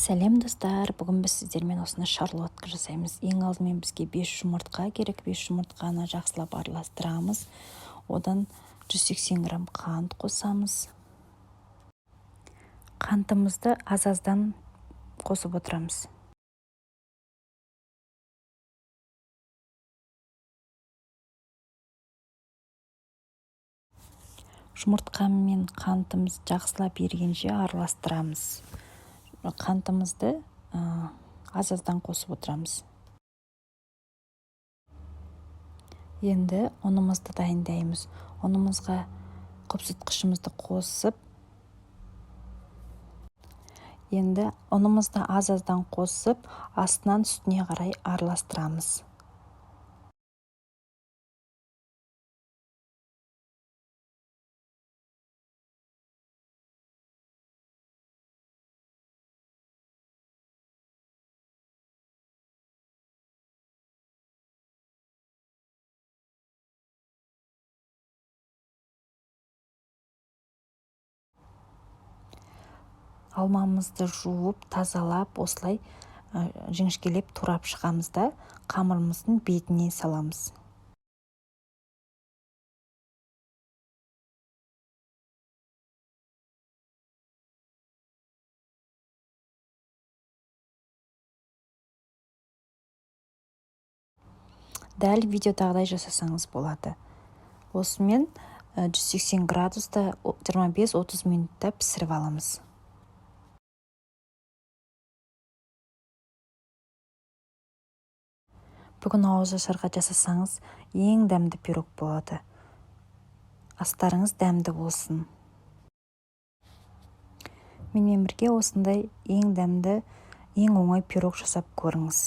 Сәлем, достар! Бүгін біз сіздермен осыны шарлотка жасаймыз. Ең алдымен бізге 5 жұмыртқа керек. 5 жұмыртқаны жақсылап араластырамыз. Одан 180 грамм қант қосамыз. Қантымызды аз-аздан қосып отырамыз. Жұмыртқа мен қантымыз жақсылап ерігенше араластырамыз. Қантымызды аз-аздан қосып отырамыз. Енді ұнымызды дайындаймыз. Ұнымызға қопсытқышымызды қосып, енді ұнымызды аз-аздан қосып, астынан үстіне қарай араластырамыз. Алмамызды жуып, тазалап, осылай жіңішкелеп турап шығамыз да, қамырымыздың бетіне саламыз. Дәл видеодағыдай жасасаңыз болады. Осымен 180 градуста 25-30 минутта пісіріп аламыз. Бүгін ауызашарға жасасаңыз, ең дәмді пирог болады. Астарыңыз дәмді болсын! Менімен бірге осындай ең дәмді, ең оңай пирог жасап көріңіз.